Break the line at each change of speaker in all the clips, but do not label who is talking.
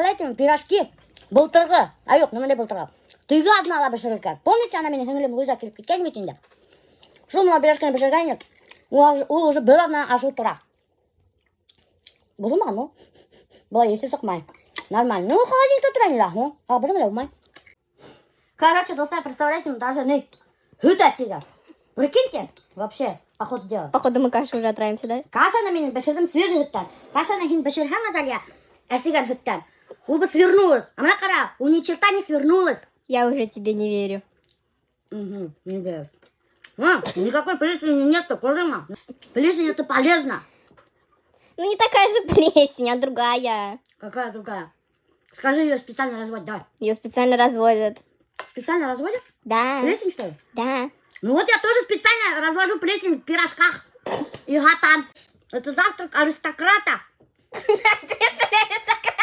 Представляете, пирожки былтырғы, а юҡ, нимәлә былтырғы? Теге аҙнала бешерелгән. Помните, ана минең һеңлем Луиза килеп киткән бит инде. Шул мына пирожкины бешергәйнек. Ул уже бер аҙна ашыу тора. Боҙолмаған, ну. Былай еҫе сыҡмай. Нормально. Ну, холодильникта тора инде, һуң. А, бер нәмә лә булмай. Короче, дуҫтар, представляете, даже не һөт әсегән. Прикиньте, вообще, по ходу дела.
Походу, мы кашу уже отравимся, да?
Кашаны мин бешерҙем свежий һөттән. Кашаны һин бешерһәң, Азалия, әсегән һөттән. Ул бы свернулась. А мына ҡара, ул ни черта не свернулась.
Я уже тебе не верю.
Угу, не верю. А, никакой плесени нету, күрҙеңме? Плесень это полезно.
Ну не такая же плесень, а другая.
Какая другая? Скажи, ее специально разводят, давай.
Ее специально разводят.
Специально разводят?
Да.
Плесень, что ли?
Да.
Ну вот я тоже специально развожу плесень в пирожках. И гатам. Это завтрак аристократа.
Ты что ли аристократ?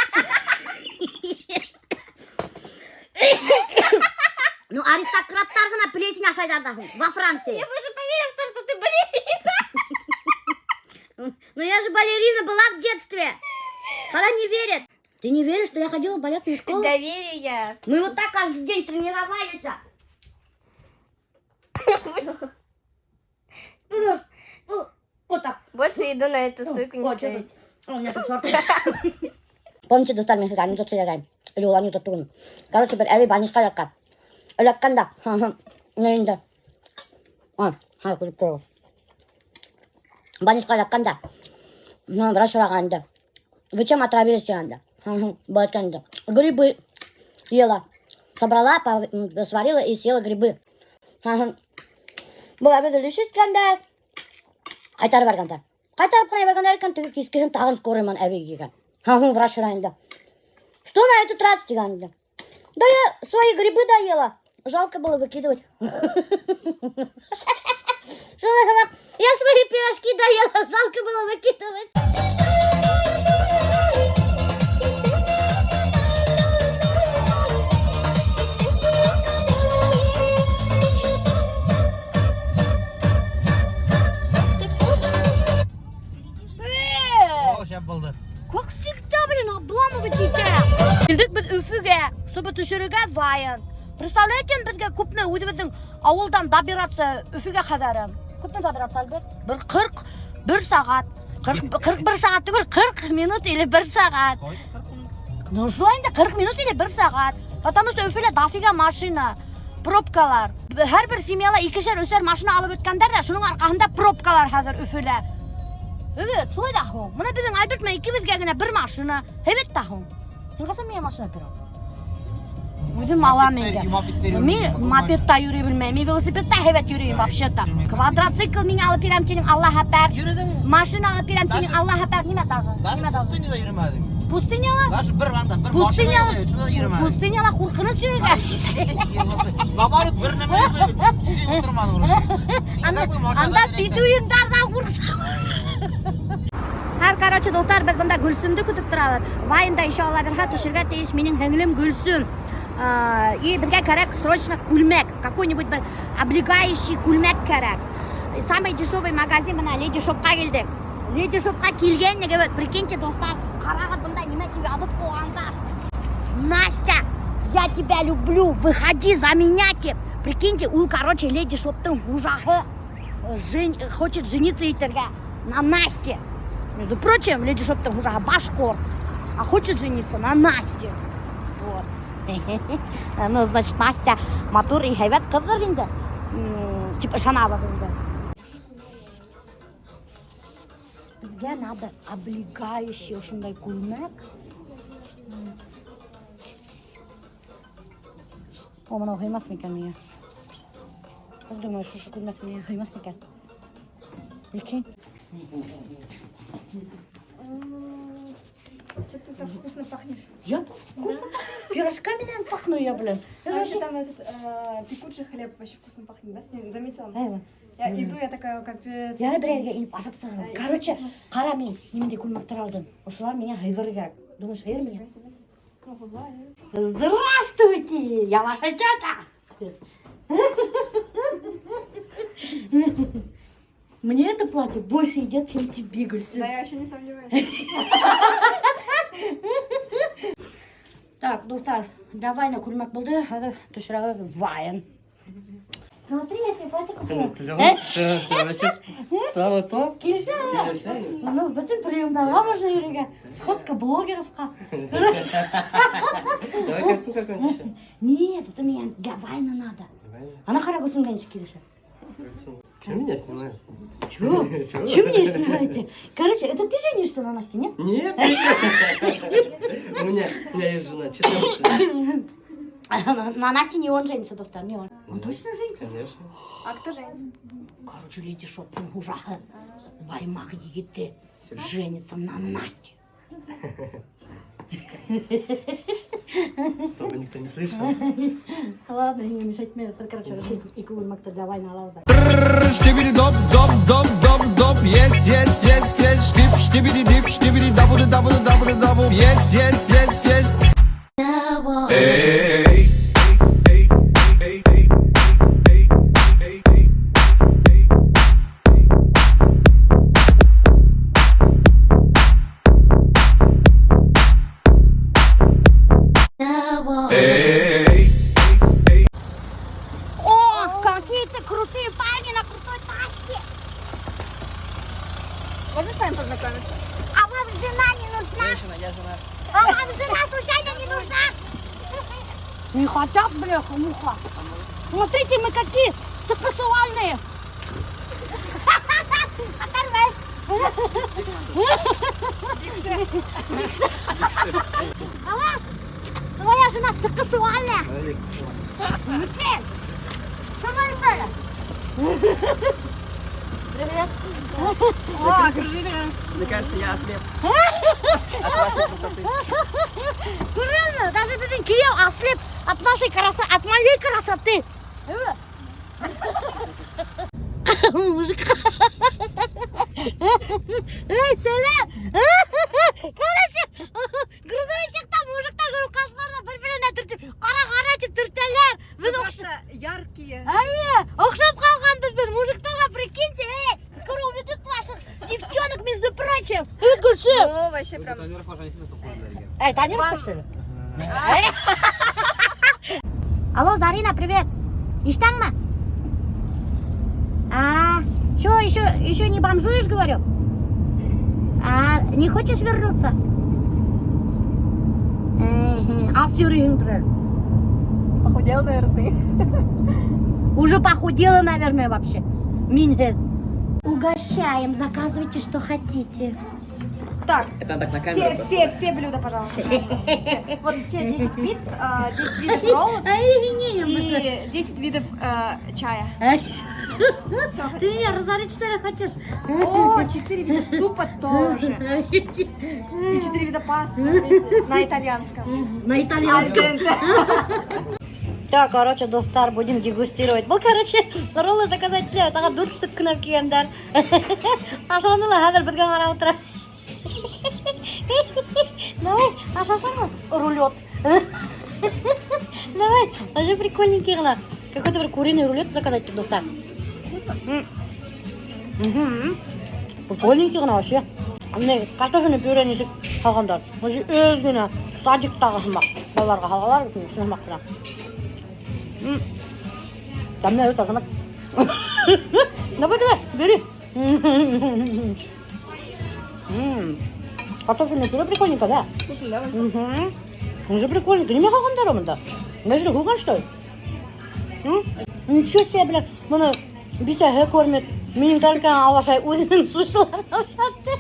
Ну, аристократтар ғына плесень ашайҙар ҙа һуң, во Франции.
Я больше поверю в то, что ты балерина.
Ну я же балерина была в детстве. Она не верит. Ты не веришь, что я ходила в балетную школу?
Да верю я.
Мы вот так каждый день тренировались. Вот так.
Больше иду на эту стойку не ставить.
У меня тут шорты. Помните, дуҫтар, мин һеҙгә анекдот һөйләгәйнем. Или ул анекдот түгелме? Короче, бер әбей больницаға ятҡан. Эләккән дә. Ни инде. А, ха, күреп тороғоҙ. Больницаға эләккән дә. Ну, врач һораған инде. Вы чем отравились тигән дә. Был әйткән инде. Грибы ела. Собрала, сварила и съела грибы. Был әбейҙе лечить иткәндәр. Ҡайтарып ебәргәндәр. Ҡайтарып ҡына ебәргәндәр икән, теге кискеһен тағын скорый менән әбей килгән. Врач һорай инде. Что на этот раз тигән инде. Да я свои грибы доела. Жалко было выкидывать. Что она? Я свои пирожки доела, жалко было выкидывать.
О, шәп булды.
Как всегда, блин, обламывать итә. Килдек беҙ Өфөгә, чтобы төшөрөргә вайн. Представляете, беҙгә күпме үҙебеҙҙең ауылдан добираться Өфөгә ҡәҙәр. Күпме добираться, Альберт? Бер 41 сәғәт. 41 сәғәт түгел, 40 минут или бер сәғәт. Ну, шулай инде, 40 минут или бер сәғәт. Потому что Өфөлә дофига машина, пробкалар. Һәр бер семьяла икешәр, өсәр машина алып бөткәндәр ҙә, шуның арҡаһында пробкалар хәҙер Өфөлә. Эйе, шулай ҙа һуң. Мына беҙҙең Альберт менән икебеҙгә генә бер машина. Һәйбәт тә һуң. Һин ҡасан миңә машина бирәһең? Үҙем алам инде. Мин мопедта йөрөй белмәйем. Мин велосипедта һәйбәт йөрөйөм вообще-то. Квадроцикл миңә алып бирәм тинең, Аллаһ әкбәр.
Йөрөҙөң.
Машина алып бирәм тинең, Аллаһ әкбәр. Нимә тағы?
Даже
Нимә тағы?
пустыняда йөрөмәнең.
Пустыняла?
Даже бер анда, бер
Пустыняла?
машина шунда йөрөмәнең.
Пустыняла ҡурҡыныс йөрөргә.
Наоборот, бер нәмә өйҙә ултырманың.
Анда бедуиндарҙан ҡурҡам. Һәр, короче, дуҫтар, беҙ бында Гөлсөмдө көтөп торабыҙ. Вайнда еще Алла бирһә төшөргә тейеш минең һеңлем Гөлсөм. И беҙгә кәрәк срочно күлмәк, какой-нибудь бер облегающий күлмәк кәрәк. Самый дешевый магазин мына Леди Шопҡа килдек. Леди Шопҡа килгәнлеге, вот, прикиньте, дуҫтар, ҡарағыҙ бында нимә тип яҙып ҡуйғандар. Настя, я тебя люблю, выходи за меня, тип. Прикиньте, ул, короче, Леди Шоптың хужаһы хочет жениться итергә на Насте. Между прочим, Леди Шоптың хужаһы башҡорт, а хочет жениться на Насте. Вот. Ну, значит, Настя матур и һәйбәт ҡыҙҙыр инде. Тип ышанабыҙ инде. Беҙгә надо облегающий ошондай күлмәк. О, мынау һыймаҫ микән миңә? Как думаешь, ошо күлмәк миңә һыймаҫ микән? Прикинь.
Что ты так вкусно пахнешь?
Я вкусно пахну. Пирожками, наверное, пахну я, блин.
Я же вообще там этот, пекут же хлеб, вообще вкусно пахнет, да? Не заметила?
Әйе.
Я иду, я такая, капец.
Я бер ергә инеп ашап сығырмын. Короче, ҡара мин ниндәй күлмәктәр алдым. Ошолар миңә һыйҙырыр. Думаешь, һыйыр миңә? Здравствуйте, я ваша тетя. Мне это платье больше идет, чем тебе, Гульсум.
Да, я вообще не сомневаюсь.
Так, дуҫтар, давай на күлмәк булды, хәҙер төшөрәбеҙ вайн. Смотри, я себе фото купила.
Вообще самое то.
Килешә?
Килешә.
Ну, бөтөн приемдарға можно йөрөргә. Сходка блогеровҡа.
Давай костюм какой-нибудь еще.
Нет, это мне для вайна надо.
Давай.
Ана ҡара Гөлсөмгә нисек килешә.
Че меня снимаешь?
Чё?
Чё?
Чё меня снимаете? Короче, это ты женишься на Насте, нет?
Нет, ты чё? У меня есть жена, 14.
На Насте не он женится, доктор, не он. Он точно женится?
Конечно.
А кто женится?
Короче, Леди Шоптың хужаһы Баймаҡ егете женится на Насте.
Чтобы никто не слышал.
Ладно, не мешать мне. Короче, вообще ике күлмәкте для вайна алабыҙ.
Штибidi dop dop dop dop dop, yes, yes, yes, yes, штип штибidi dip штибidi double double double double, yes, yes, yes, yes. Ey. Ey, ey, ey, ey, ey, ey, ey. Ey.
О, какие-то крутые парни на крутой тачке.
Можно с вами познакомиться?
А вам жена не нужна?
Женщина, я жена.
А вам жена случайно не нужна? Не хотят, бляха, муха. Смотрите, мы какие сексуальные. Оторвай. Бикше. Алла, твоя жена сексуальная. Микель, что мы это? Привет.
О, окружили.
Мне кажется, я ослеп. От вашей красоты.
Күрҙеңме? Даже беҙҙең кейәү ослеп от нашей красоты, от моей красоты. Мужик. Эй, сәләм! Короче, грузовичокта мужиктар күреп ҡалдылар ҙа бер-береһенә төртөп, ҡара, ҡара тип төртәләр. Беҙ
Просто яркие.
Эйе, оҡшап ҡалғанбыҙ беҙ мужиктарға, прикиньте, эй, скоро уведут ваших девчонок, между прочим. Эй, Гөлсөм.
О, вообще прям.
Тонировка ашайһың да туҡландар.
Эй, тонировка, что ли? Алло, Зарина, привет. Ишетәңме? А, что, еще не бомжуешь, говорю? А, не хочешь вернуться? Эге, ас йөрөйһөңдөр әле.
Похудел, наверное, ты.
Уже похудела, наверное, вообще. Минһеҙ. Угощаем, заказывайте, что хотите.
Так,
Это надо так на камеру
все,
просто.
все, все блюда, пожалуйста. Все. Вот все 10 пиц, 10 видов роллов
Ай, не,
и 10 видов чая.
Ты меня разорить, что ли, хочешь?
О, 4 вида супа тоже. И 4 вида пасты, смотрите, на итальянском.
На итальянском.
Аль денте.
Так, короче, дуҫтар, будем дегустировать. Был, короче, роллы заказать итә, тағы дүрт штук кенә килгәндәр. Ашаны ла хәҙер беҙгә ҡарап ултыра. Давай, ашашаңмы? Рулет. Давай, даже прикольненький ғына. Какой-то бер куриный рулет заказать дуҫтар. Вкусно? Прикольненький ғына вообще. Міне картофельный пюре нисек һалғандар. Вообще әҙ генә садиктағы һымаҡ. Балаларға һалалар, шуны һымаҡ ҡына. Тәмле бит, Азамат. Давай, давай, бери. Картофельное пюре прикольненько, да?
Вкусно, да?
Угу. Уже прикольненько. Нимә һалғандар бында? Нәжле ҡуйған, что ли? М? Ничего себе, бля. Быны бисәһе кормит. Минең тарелканы ала ашай, үҙенең сушиларын ашатты.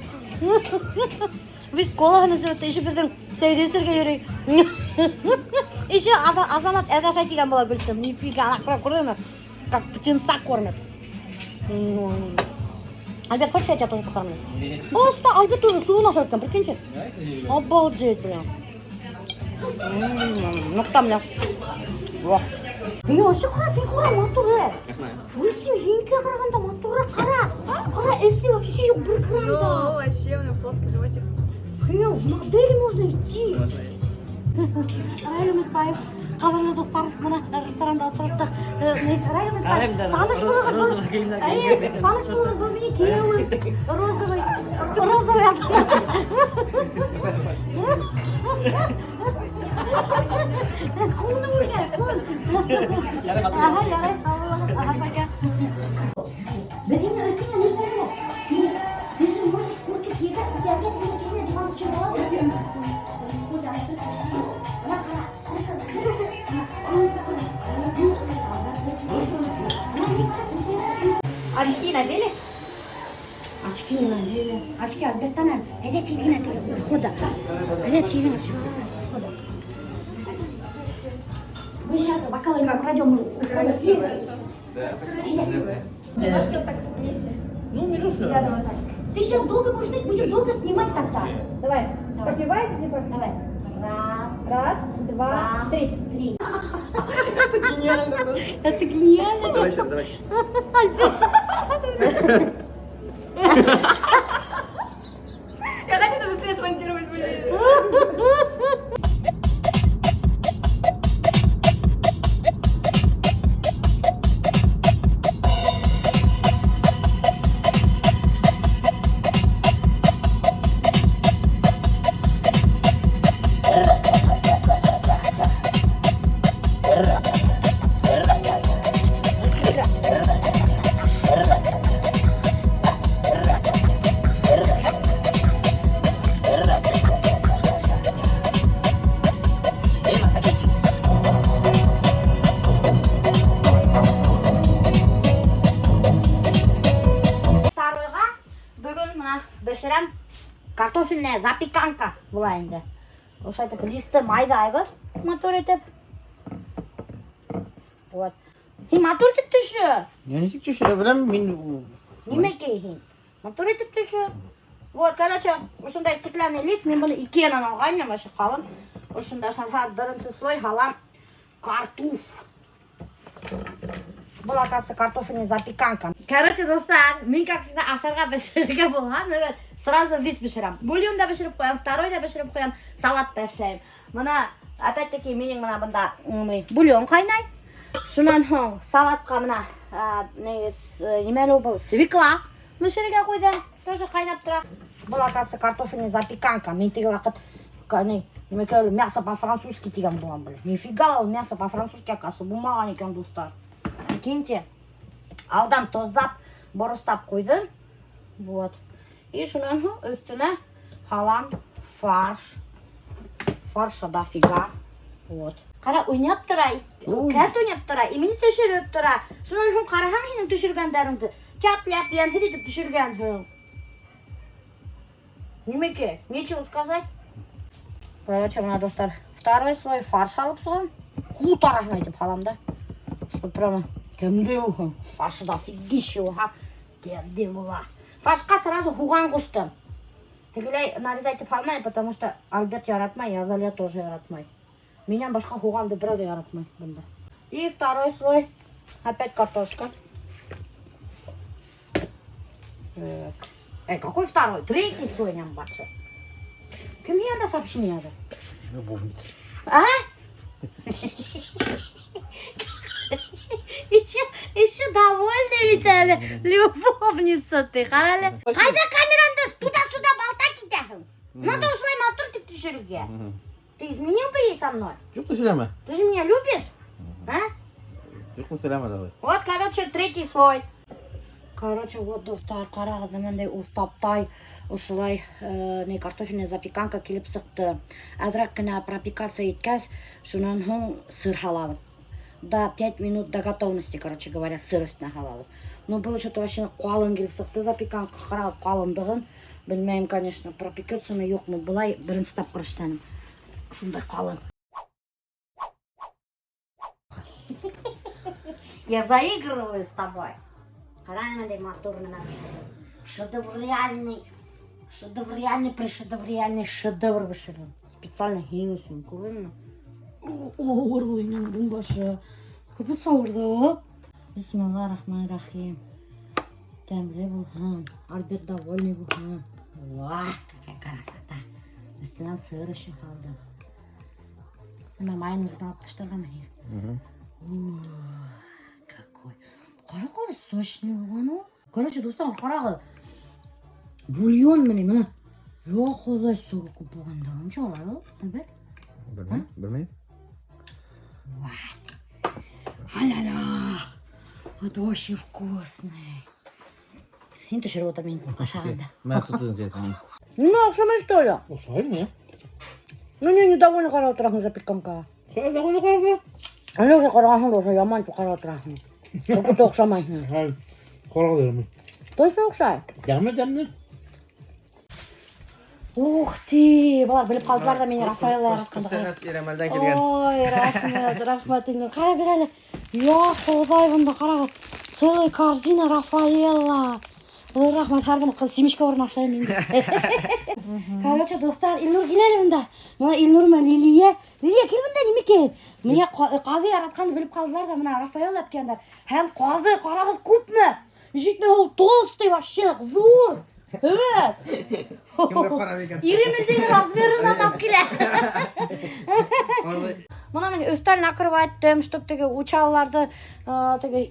Весь колаһын эсеп бөттө. Еще беҙҙең сәйҙе эсергә йөрөй. Еще Азамат әҙ ашай тигән була Гөлсөм. Нифига, ана күрҙеңме? Как птенца кормят. Альберт, хочешь, я тебя тоже покормлю? Просто Альберт тоже суын ашай икән, прикиньте. Обалдеть, бля. Ну там, бля. Во. Эй, вообще ҡара, һин ҡара, матур, э. Гөлсөм, һинекегә ҡарағанда матурыраҡ, ҡара. Ҡара, эсе вообще юҡ бер грамм да.
Ну, вообще, у меня плоский животик.
Хрен, в модели можно идти. Раил Митбаев, ҡәҙерле дуҫтар, бына ресторанда осраттыҡ. Раил Митбаев, таныш булығыҙ, был, Әйе, таныш булығыҙ, был минең кейәүем. Розовый, розовый Азамат. Ҡулыңды күргән, ҡул. Ага, ярай, һау булығыҙ. Ага, пока. Беҙ һине өҫтөңә нишләргә? Ты же можешь куртки кейергә, кейергә, кейергә, диван төшөрөп ала. Хуҗа, бына ҡара.
Очки надели?
Очки не надели. Очки Альберттан алып. Әйҙә тиҙ генә теге у входа. Әйҙә тиҙ генә у входа. Мы сейчас бокалы кладем у входа.
Немножко так вместе.
Ну, Милюша.
Рядом вот так.
Ты сейчас долго будешь стоять, будем долго снимать тогда.
Давай.
Давай.
Попивайте, типа.
Давай. Раз,
Раз, два,
два,
три.
три.
Это гениально просто.
Это гениально.
Давай еще, давай.
Я хочу это быстрее смонтировать, блин.
Второйға бөгөн бына бешерәм картофельная запеканка була инде. Ошолай итеп листы майҙайбыҙ, матур итеп. Вот. Һин матур итеп төшөр.
Я нисек төшөрә беләм, мин
Нимәкәй һин? Матур итеп төшөр. Вот, короче, ошондай стеклянный лист, мин быны Икеанан алғайным, вообще ҡалын. Ошонда һалһа, беренсе слой һалам картуф. Был, оказывается, картофельная запеканка. Короче, дуҫтар, мин, как всегда, ашарға бешерергә булһам, evet, сразу весь бешерәм. Бульон да бешереп ҡуям, второй да бешереп ҡуям, салат та эшләйем. Бына, опять-таки, минең бына бында бульон ҡайнай. Шунан һуң салатҡа бына нимә әле ул был? Свекла бешерергә ҡуйҙым. Тоже ҡайнап тора. Был, оказывается, картофельная запеканка. Мин теге ваҡыт нимәкәй ул мясо по-французски тигән булам, блин. Нифига ул мясо по-французски, оказывается, булмаған икән, дуҫтар. Прикиньте. Алдан тоҙлап, борослап ҡуйҙым. Вот. И шунан һуң өҫтөнә һалам фарш. Фарша дофига. Вот. Ҡара, уйнап тора.
Ой.
Кәрт уйнап тора. И мине төшөрөп тора. Шунан һуң ҡараһаң һинең төшөргәндәреңде. Тяп-ляп йәмһеҙ итеп төшөргәнһең. Нимәкәй? Нечего сказать. Короче, бына, дуҫтар, второй слой фарш алып сығам. Ҡут араһына итеп һалам да. Что прямо тәмле булһын. Фаршы дофигища булһа, тәмле була. Фаршҡа сразу һуған ҡуштым. Тегеләй нарезать итеп һалмай, потому что Альберт яратмай, Азалия тоже яратмай. Минән башҡа һуғанды берәү ҙә яратмай бында. И второй слой опять картошка. Так. Эй, какой второй? Третий слой ням башы. Кем янда сообщение яҙҙы?
Любовница.
А? Еще довольна ведь әле. Любовница ты, ҡара әле. Ҡайҙа камераңды туда-сюда болтать итәһең? Надо ошолай матур итеп төшөрөргә. Ты изменил бы ей со мной?
Юҡ төшөрәме?
Ты же меня любишь? А?
Юҡ төшөрәме давай.
Вот, короче, третий слой. Короче, вот, дуҫтар, ҡарағыҙ, бындай уҫтаптай ошолай не картофельная запеканка килеп сыҡты. Әҙерәк кенә пропекаться иткәс, шунан һуң сыр һалабыҙ. До 5 минут до готовности, короче говоря, сыр өҫтөнә һалабыҙ. Ну, был что-то вообще ҡалын килеп сыҡты запеканка, ҡарағыҙ ҡалынлығын. Белмәйем, конечно, пропекется юҡмы. Былай беренсе тапҡыр эшләнем. Шундай ҡалын. Я заигрываю с тобой. Ҡара бындай матур менән. Шедевриальный, шедевриальный, пришедевриальный шедевр бешерҙем. Специально һинең өсөн, күрҙеңме? Ауырлы инәңдең башы. Күпме ауырҙы. Бисмилла рахман рахим. Тәмле булһын. Альберт довольный булһын. Ва, какая красота. Өҫтөнән сыр еще һалдым. Бына майонезын алып ташларғамы? Какой. Ҡара ҡалай сочный булған ул. Короче, дуҫтар, ҡарағыҙ. Бульон менән бына. Йо, Хоҙай, суы күп булған да. Нисә улай ул, Альберт?
Белмәйем, белмәйем.
А-ля-ля. Это очень вкусный. Һин төшөрөп ултыр мин ашағанда.
Мә тотоң телефонын.
Ну, оҡшамай, что ли?
Оҡшай ни?
Ну, не, недовольно ҡарап ултыраһың запеканкаға.
Довольно ҡарап тора.
Әле уже ҡарағанһың да уже яман ҡарап ултыраһың. Как будто оҡшамайһың.
Һай, ҡарағы йөрөмәй.
Точно оҡшай?
Тәмле, тәмле.
Ух ты, былар белеп ҡалдылар ҙа мине Рафаэлла яратҡанды.
Ирәмәлдән килгән.
Ой, рәхмәт, рәхмәт, Илнур. Ҡара бир әле. Я, Хоҙай, бында ҡарағыҙ. Целая корзина Рафаэлла. Ой, рәхмәт, һәр бер ҡыҙ семечка урынына ашайым инде. Короче, дуҫтар, Илнур кил әле бында. Бына Илнур менән Лилия. Лилия, кил бында нимәкәй. Миңә ҡаҙы яратҡанды белеп ҡалдылар ҙа, бына Рафаэлла әпкәндәр. Һәм ҡаҙы, ҡарағыҙ, күпме? Етмәһә ул толстый вообще, ҙур. Evet.
Кемгә ҡарап икән?
Иремелдең размерын атап килә. Бына мин өҫтәл накрывать иттем, чтоб теге Учалыларҙы теге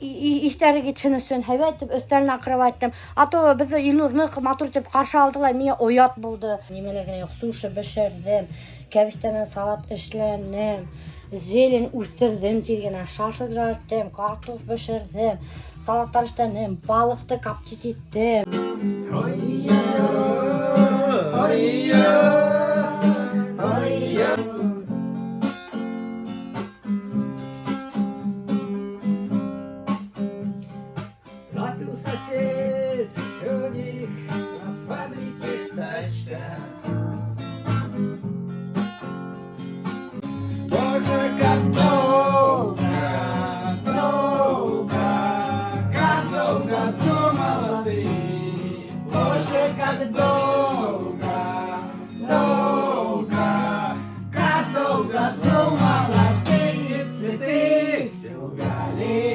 иҫтәре китһен өсөн һәйбәт итеп өҫтәл накрывать иттем. А то беҙҙе Илнур ныҡ матур итеп ҡаршы алды ла, миңә оят булды. Нимәләр генә юҡ, суши бешерҙем, кәбеҫтәнән салат эшләнем, зелень үҫтерҙем тиҙ генә, шашлык жарттым, картоф бешерҙем, салаттар эшләнем, балыҡты коптить иттем.
Запил сосед, у них на фабрике стачка. Боже, как долго, долго, как долго думала ты. Боже, как долго, долго, как долго думала ты. И цветы все увяли.